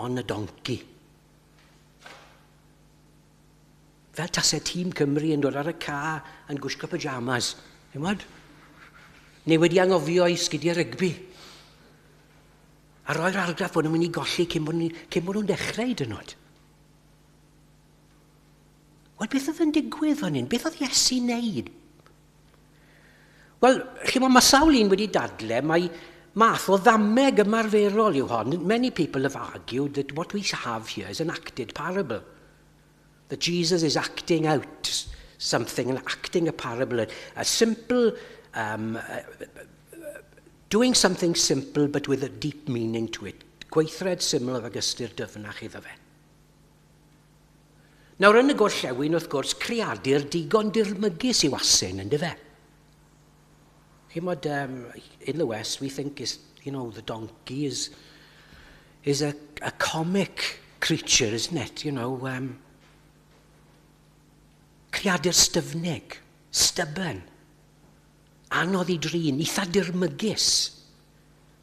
on a donkey. Fel tasau tîm Cymru yn dod ar y cae yn gwisgo pyjamas. Chimod? Neu wedi anghofio eu sgidiau rygbi. A roi'r argraff bod nhw'n mynd i golli cyn bod nhw'n dechrau hyd yn oed. Wel, beth oedd yn digwydd fan hyn? Beth oedd Iesu'n neud? Wel, chimod, mae sawl un wedi dadle, mae math o ddameg ymarferol yw hon. Many people have argued that what we have here is an acted parable. That Jesus is acting out something and acting a parable, a simple, doing something simple but with a deep meaning to it. Gweithred syml ag ystyr dyfnach iddo fe. Nawr yn y gorllewin, wrth gwrs, creadur digon dirmygus yw asyn, yn dyfe? Chimod, in the West, we think is the donkey is a comic creature, isn't it? Creadur styfnig, stubborn, anodd i drin, eitha dirmygus,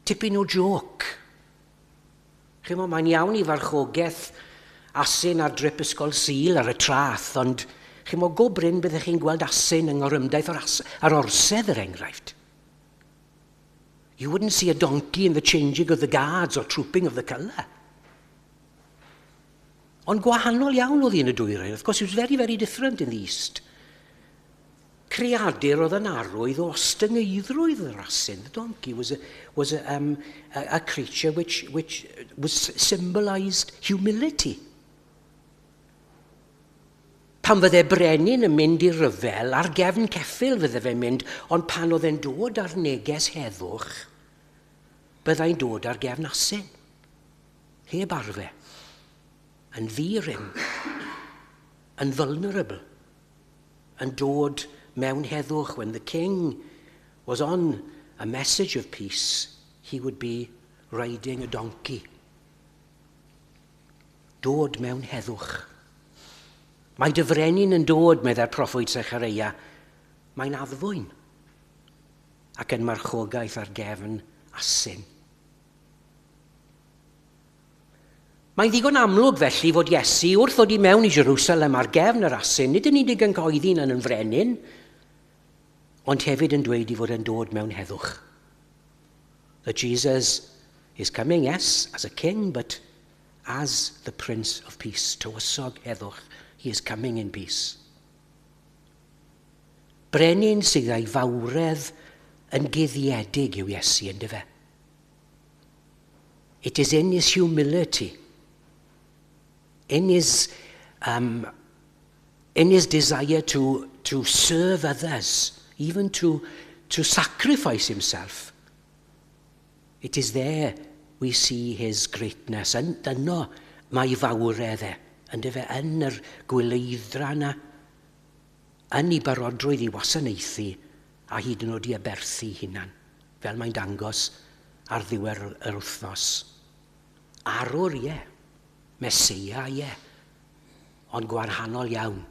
tipyn o joc. Chimod, mae'n iawn i farchogaeth asyn ar drip ysgol Sul ar y traeth, ond chimod, go brin byddech chi'n gweld asyn yng ngorymdaith o'r as ar orsedd, er enghraifft. You wouldn't see a donkey in the changing of the guards or trooping of the colour. Ond gwahanol iawn oedd hi yn y dwyrain. Of course, it was very, very different in the East. Creadur oedd yn arwydd o ostyngeiddrwydd yr asyn. The donkey was a, was a, um, a, a creature which, which was symbolised humility. Pan fydde brenin yn mynd i ryfel, ar gefn ceffyl fydde fe'n mynd, ond pan oedd e'n dod ar neges heddwch, byddai'n dod ar gefn asyn. Heb arfe. Yn ddi-rym. Yn vulnerable. Yn dod mewn heddwch. When the king was on a message of peace, he would be riding a donkey. Dod mewn heddwch. Mae dy frenin yn dod, meddai'r proffwyd Sechareia. Mae'n addfwyn ac yn marchogaeth ar gefn asyn. Mae'n ddigon amlwg felly fod Iesu wrth ddod i mewn i Jerusalem ar gefn yr asyn, nid yn unig yn cyhoeddi hunan yn frenin, ond hefyd yn dweud i fod yn dod mewn heddwch. That Jesus is coming, yes, as a king, but as the Prince of Peace, tywysog heddwch, he is coming in peace. Brenin sydd â'i fawredd yn guddiedig yw Iesu, yndyfe? It is in his humility, in his, um, in his desire to, to serve others, even to, to sacrifice himself. It is there we see his greatness. Yn, yno mae fawredd e, yndyfe, yn yr gwyleiddra yna, yn ei barodrwydd i wasanaethu a hyd yn oed i aberthu hunan, fel mae'n dangos ar ddiwedd yr wythnos. Arwr, ie. Meseia, ie. Ond gwahanol iawn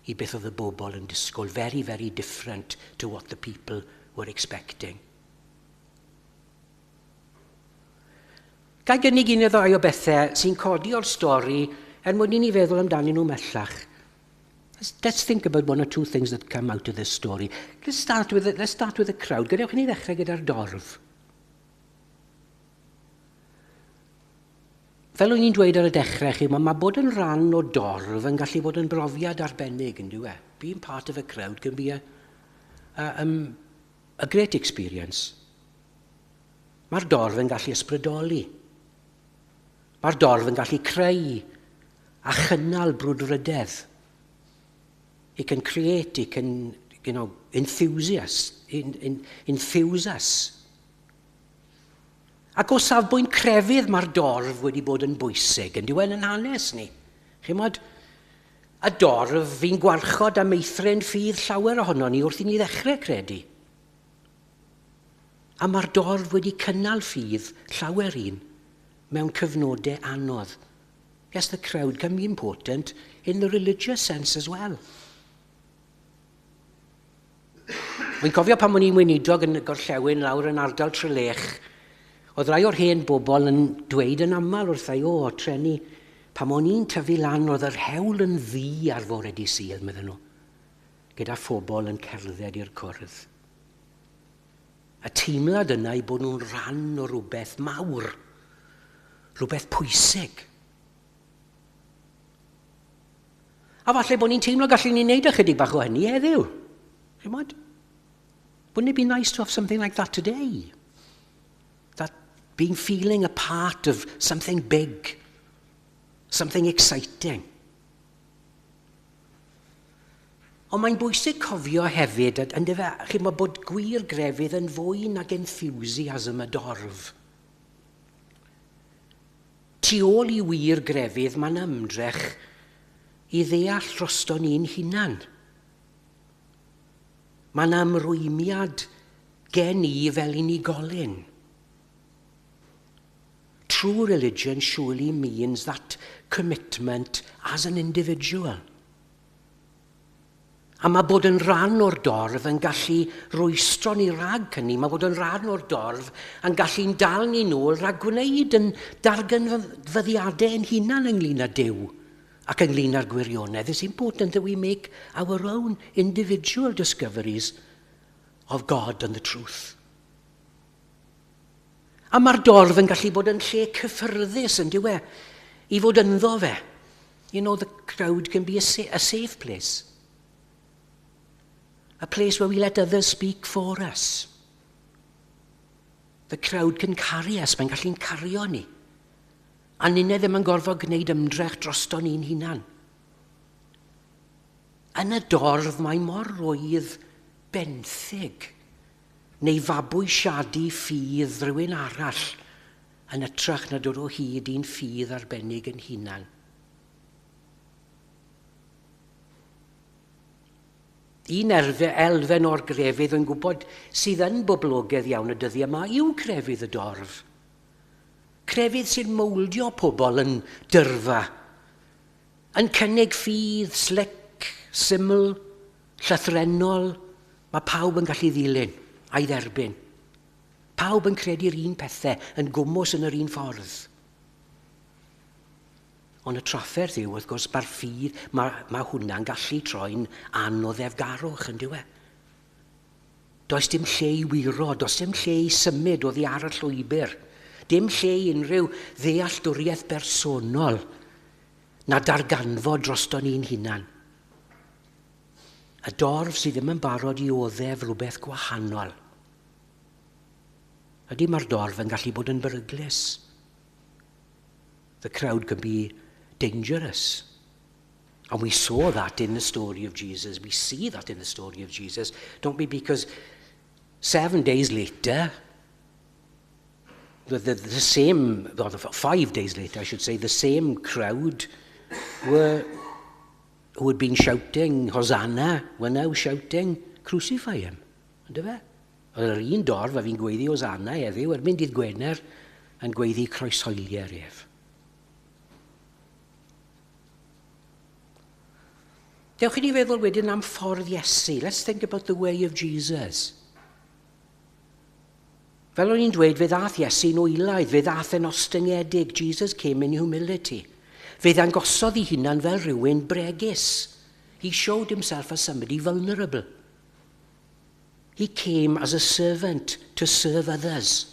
i beth oedd y bobl yn disgwyl. Very, very different to what the people were expecting. Ga i gynnig un neu ddau o bethau sy'n codi o'r stori er mwyn i ni feddwl amdanyn nhw mhellach. Let's think about one or two things that come out of this story. Let's start with the, let's start with the crowd. Gadewch i ni ddechrau gyda'r dorf. Fel o'n i'n dweud ar y dechrau, chi, mae, mae bod yn rhan o dorf yn gallu bod yn brofiad arbennig, yn dyw e? Being part of a crowd can be a, a, um, a great experience. Mae'r dorf yn gallu ysbrydoli. Mae'r dorf yn gallu creu a chynnal brwdfrydedd. It can create, it can, you know, enthusiast, in, in, enthuse us. Ac o safbwynt crefydd mae'r dorf wedi bod yn bwysig, yn diwen yn hanes ni. Chimod, y dorf fi'n gwarchod a meithrin ffydd llawer ohono ni wrth i ni ddechrau credu. A mae'r dorf wedi cynnal ffydd llawer un mewn cyfnodau anodd. Yes, the crowd can be important in the religious sense as well. Wy'n cofio pan o'n i'n weinidog yn y gorllewin lawr yn ardal Trelech, oedd rai o'r hen bobl yn dweud yn aml wrtha i, o, treni, pan o'n i'n tyfu lan oedd yr hewl yn ddu ar fore di Sul, medden nhw, gyda phobl yn cerdded i'r cwrdd. Y teimlad yna eu bod nhw'n rhan o rywbeth mawr, rhywbeth pwysig. A falle bod ni'n teimlo gallwn ni wneud ychydig bach o hynny heddiw. Chimod? Wouldn't it be nice to have something like that today? That being feeling a part of something big, something exciting. Ond mae'n bwysig cofio hefyd, yndyfe, chimod, bod gwir grefydd yn fwy nag enthusiasm y dorf. Tu ôl i wir grefydd mae'n ymdrech i ddeall drosto ni'n hunan. Mae'n ymrwymiad gen i fel unigolyn. True religion surely means that commitment as an individual. A mae bod yn rhan o'r dorf yn gallu rwystro ni rhag hynny. Mae bod yn rhan o'r dorf yn gallu'n dal ni nôl rhag gwneud yn darganfyddiadau ein hunan ynglyn â Duw ac ynglyn â'r gwirionedd. It's important that we make our own individual discoveries of God and the truth. A mae'r dorf yn gallu bod yn lle cyffyrddus yn dyw e, i fod ynddo fe. The crowd can be a safe place. A place where we let others speak for us. The crowd can carry us, mae'n gallu'n cario ni. A ninne ddim yn gorfod gwneud ymdrech drosto ni'n hunan. Yn y dorf mae mor rwydd benthyg neu fabwysiadu ffydd rhywun arall yn hytrach na dod o hyd i'n ffydd arbennig yn hunan. Un elfen o'r grefydd yn gwybod sydd yn boblogaidd iawn y dyddiau yma yw crefydd y dorf. Crefydd sy'n mowldio pobl yn dyrfa, yn cynnig ffydd, slic, syml, llythrennol, mae pawb yn gallu ddilyn a'i dderbyn. Pawb yn credu'r un pethau, yn gwmws yn yr un ffordd. Ond y trafferth yw, wrth gwrs, mae'r ffydd, mae hwnna'n gallu troi'n anoddefgarwch yn dyw e. Does dim lle i wyro, does dim lle i symud oddi ar y llwybr. Dim lle i unrhyw ddealltwriaeth bersonol na darganfod drosto ni'n hunan. Y dorf sydd ddim yn barod i oddef rhywbeth gwahanol. Ydy, mae'r dorf yn gallu bod yn beryglus. The crowd can be dangerous. And we saw that in the story of Jesus. We see that in the story of Jesus, don't we? Because 7 days later, the same, well, 5 days later, I should say, the same crowd who had been shouting "Hosanna" were now shouting, "Crucify him." Yndyfe? Oedd yr un dorf a fu'n gweiddi "Hosanna" heddiw, erbyn dydd Gwener, yn gweiddi "Croeshoelier ef". Dewch i ni feddwl wedyn am ffordd Iesu. Let's think about the way of Jesus. Fel o'n i'n dweud, fe ddath Iesu'n wylaidd, fe ddath yn ostyngedig. Jesus came in humility. Fe ddangosodd ei hunan fel rhywun bregus. He showed himself as somebody vulnerable. He came as a servant to serve others.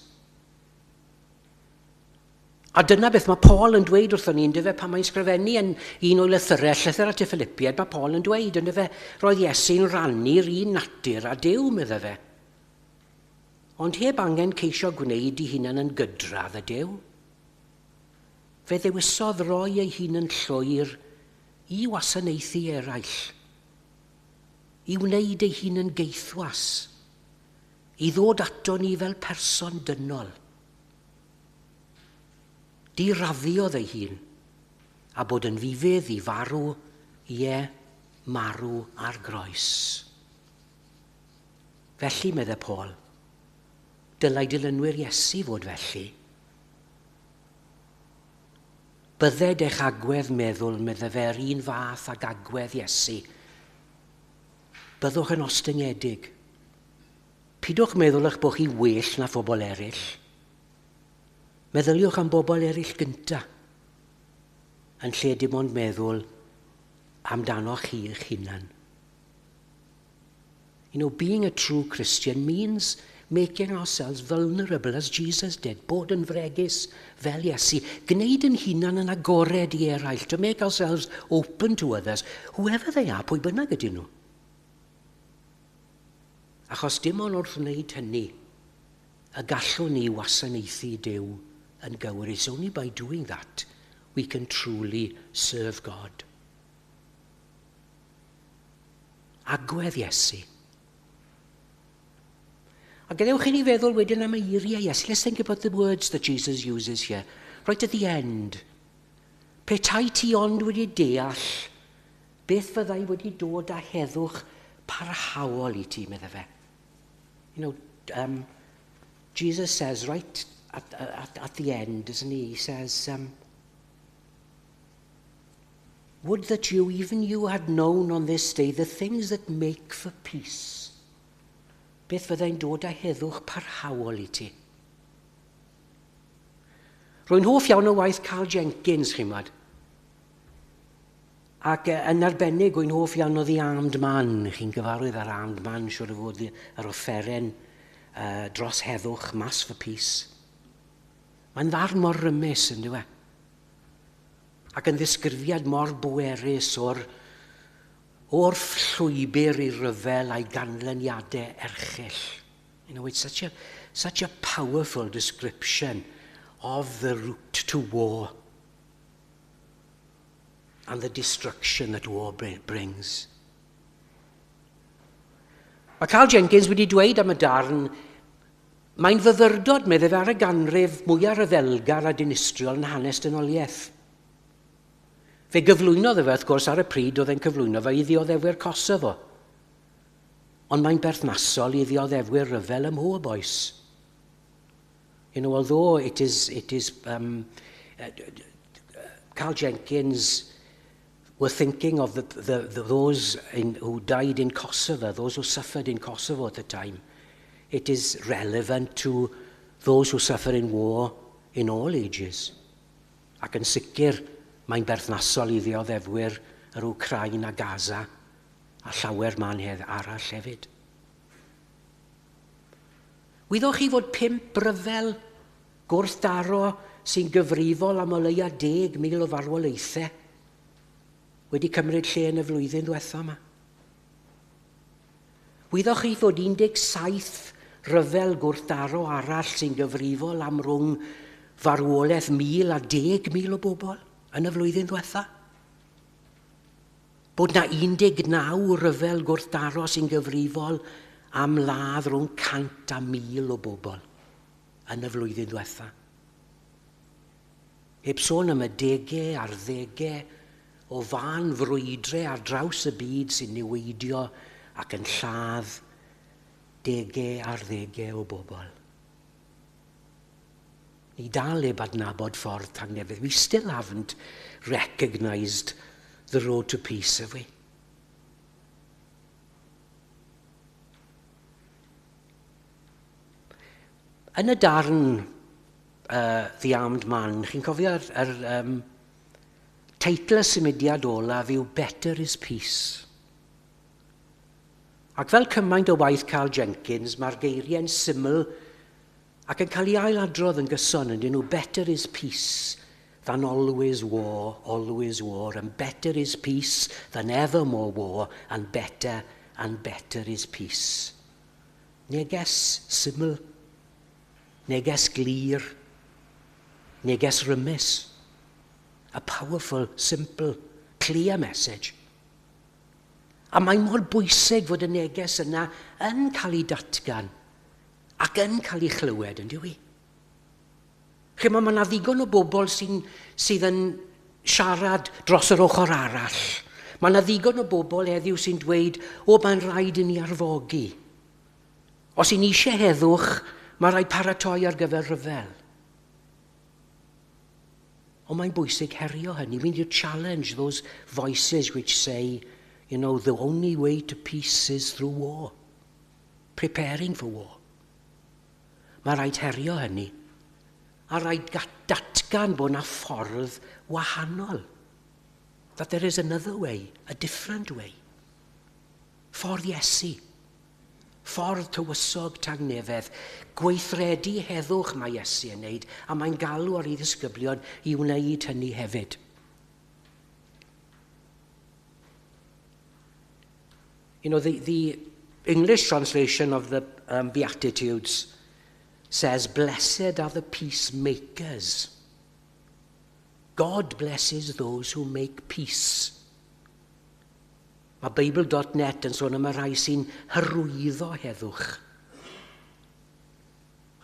A dyna beth mae Paul yn dweud wrthon ni, yndyfe, pan mae'n sgrifennu yn un o'i lythyrau, llythyr at y Philippiaid, mae Paul yn dweud, yndyfe, roedd Iesu'n rhannu'r un natur a Duw, medde fe. Ond heb angen ceisio gwneud ei hunan yn gydradd â Duw. Fe ddewisodd roi ei hun yn llwyr i wasanaethu eraill, i wneud ei hun yn geithwas, i ddod ato ni fel person dynol. Diraddiodd ei hun a bod yn ufudd i farw, ie, marw ar groes. Felly, medde Paul, dylai dilynwyr Iesu fod felly. Bydded eich agwedd meddwl, medde fe, yr un fath ag agwedd Iesu. Byddwch yn ostyngedig. Pidwch meddwl eich bod chi well na phobl eraill. Meddyliwch am bobl eraill gynta, yn lle dim ond meddwl amdanoch chi eich hunan. Being a true Christian means making ourselves vulnerable as Jesus did. Bod yn fregus fel Iesu. Gwneud yn hunan yn agored i eraill. To make ourselves open to others, whoever they are, pwy bynnag ydyn nhw. Achos dim ond wrth wneud hynny y gallwn ni wasanaethu Duw yn gywir. It's only by doing that we can truly serve God. Agwedd Iesu. A gadewch i ni feddwl wedyn am eiriau Iesu. Let's think about the words that Jesus uses here. Right at the end. "Petai ti ond wedi deall beth fyddai wedi dod â heddwch parhaol i ti," medde fe. Jesus says right at the end, doesn't he? He says, Would that you, even you, had known on this day the things that make for peace. Beth fyddai'n dod â heddwch parhaol i ti? Rwy'n hoff iawn o waith Karl Jenkins, chi'mod. Ac yn arbennig, rwy'n hoff iawn o The Armed Man. Chi'n gyfarwydd â'r Armed Man, siwr o fod, yr offeren dros heddwch, Mass for Peace. Mae'n ddarn mor rymus, yn dyw e? Ac yn ddisgrifiad mor bwerus o'r llwybr i ryfel a'i ganlyniadau erchyll. It's such a powerful description of the route to war and the destruction that war brings. Mae Karl Jenkins wedi dweud am y darn, "Mae'n fyfyrdod," meddai fe, "ar y ganrif mwyaf rhyfelgar a dinistriol yn hanes dynoliaeth." Fe gyflwynodd e fe, wrth gwrs, ar y pryd oedd e'n cyflwyno fe i ddioddefwyr Kosovo. Ond mae'n berthnasol i ddioddefwyr rhyfel ym mhob oes. Although it is Karl Jenkins were thinking of those who died in Kosovo, those who suffered in Kosovo at the time, it is relevant to those who suffer in war in all ages. Ac yn sicr, mae'n berthnasol i ddioddefwyr yr Wcrain a Gaza a llawer man hedd arall hefyd. Wyddoch chi fod pump ryfel gwrthdaro sy'n gyfrifol am o leia 10,000 o farwolaethau wedi cymryd lle yn y flwyddyn ddiwetha yma? Wyddoch chi fod 17 ryfel gwrthdaro arall sy'n gyfrifol am rhwng farwolaeth 1,000 a 10,000 o bobl yn y flwyddyn ddiwetha? Bod na 19 ryfel gwrthdaro sy'n gyfrifol am ladd rhwng 100 a 1,000 o bobl yn y flwyddyn ddiwetha? Heb sôn am y degau a'r ddegau o fân frwydre ar draws y byd sy'n niweidio ac yn lladd degau ar ddegau o bobl. Ni dal heb adnabod ffordd tangnefedd. We still haven't recognised the road to peace, have we? Yn y darn The Armed Man, chi'n cofio yr teitl y symudiad olaf yw "Better is Peace". Ac fel cymaint o waith Karl Jenkins, mae'r geiriau'n syml ac yn cael ei ailadrodd yn gyson yn dyn nhw: "Better is peace than always war, always war, and better is peace than ever more war, and better and better is peace." Neges syml, neges glir, neges rymus. A powerful, simple, clear message. A mae mor bwysig fod y neges yna yn cael ei datgan ac yn cael ei chlywed, yn dyw? Chimod, mae yna ddigon o bobl sydd yn siarad dros yr ochr arall. Mae yna ddigon o bobl heddiw sy'n dweud, "O, mae'n rhaid i ni arfogi. Os i ni eisiau heddwch, mae rhaid paratoi ar gyfer rhyfel." Ond mae'n bwysig herio hynny. We need to challenge those voices which say, the only way to peace is through war. Preparing for war. Mae rhaid herio hynny. A rhaid datgan bod yna ffordd wahanol. That there is another way, a different way. Ffordd Iesu. Ffordd tywysog tangnefedd. Gweithredu heddwch mae Iesu yn wneud, a mae'n galw ar ei ddisgyblion i wneud hynny hefyd. The English translation of the Beatitudes says, "Blessed are the peacemakers." God blesses those who make peace. Mae Bible.net yn sôn am y rhai sy'n hyrwyddo heddwch.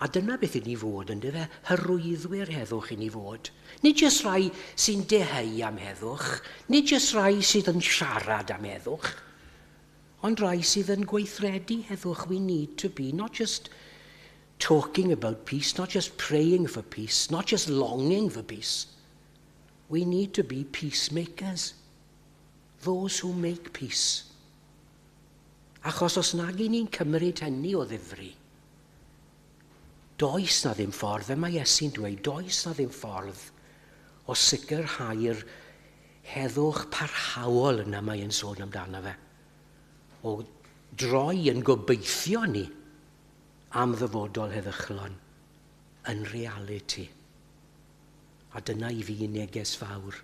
A dyna beth i ni fod, yn fe? Hyrwyddwyr heddwch i ni fod. Nid jyst rhai sy'n dyheu am heddwch, nid jyst rhai sydd yn siarad am heddwch, ond rhai sydd yn gweithredu heddwch. We need to be not just talking about peace, not just praying for peace, not just longing for peace. We need to be peacemakers. Those who make peace. Achos os nag i ni'n cymryd hynny o ddifri, does na ddim ffordd, fel mae Iesu'n dweud, does na ddim ffordd o sicrhau'r heddwch parhaol yna mae e'n sôn amdano fe. O droi yn gobeithio ni am ddyfodol heddychlon yn realiti. A dyna i fi neges fawr,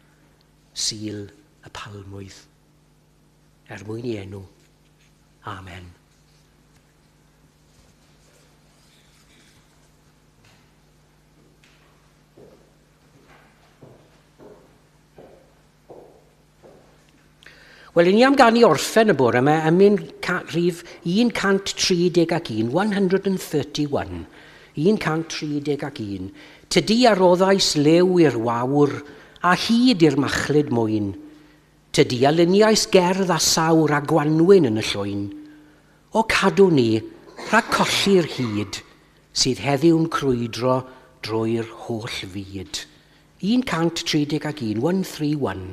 Sul y Palmwydd. Er mwyn i enw. Amen. Wel, i ni am ganu orffen y bore yma emyn rhif 131, 131. 131. Tydi a roddais lew i'r wawr, a hyd i'r machlud mwyn. Tydi a luniais gerdd a sawr a gwanwyn yn y llwyn. O cadw ni rhag colli'r hyd sydd heddiw'n crwydro drwy'r holl fyd. 131, 131.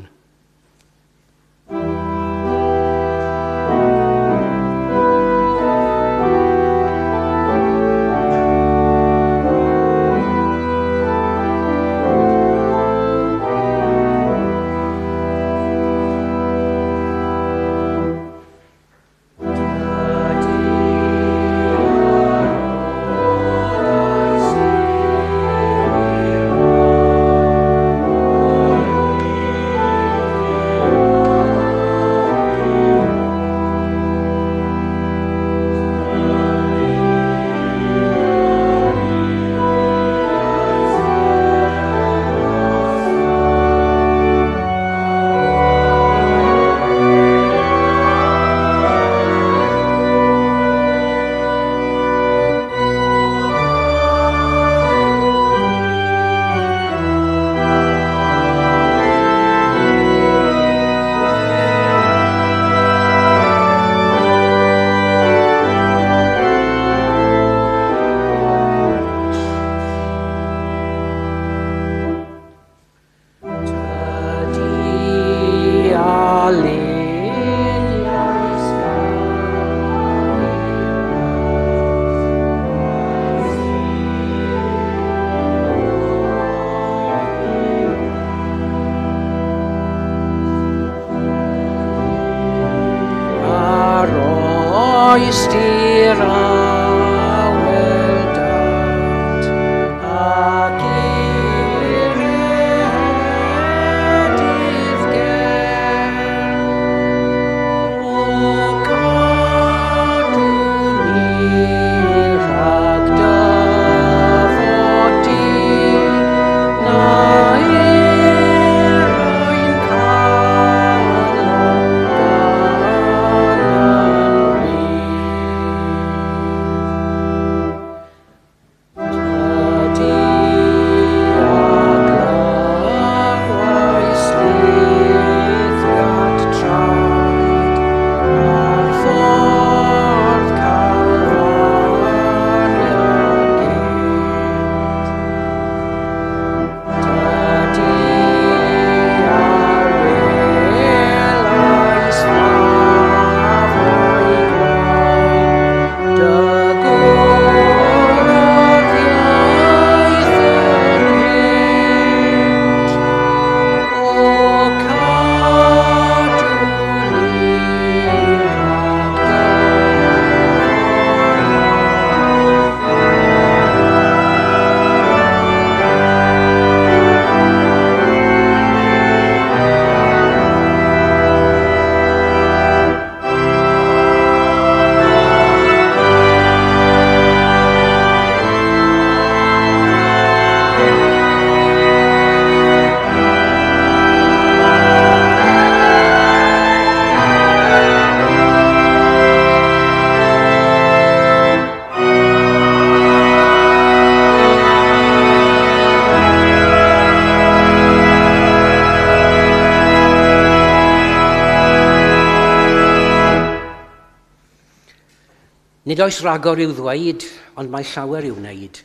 Nid oes ragor i'w ddweud, ond mae llawer i'w wneud.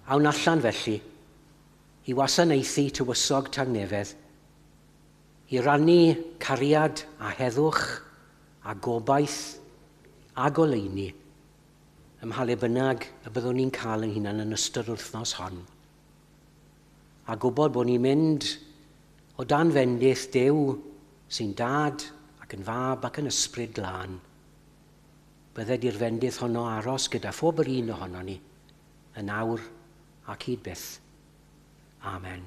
Awn allan felly, i wasanaethu tywysog tangnefedd. i rannu cariad a heddwch a gobaith a goleuni ym mha le bynnag y byddwn ni'n cael ein hunain yn ystod yr wythnos hon. A gwybod bod ni'n mynd o dan fendith Duw sy'n dad ac yn fab ac yn ysbryd glân. Bydded i'r fendith honno aros gyda phob yr un ohono ni, yn awr ac hyd byth. Amen.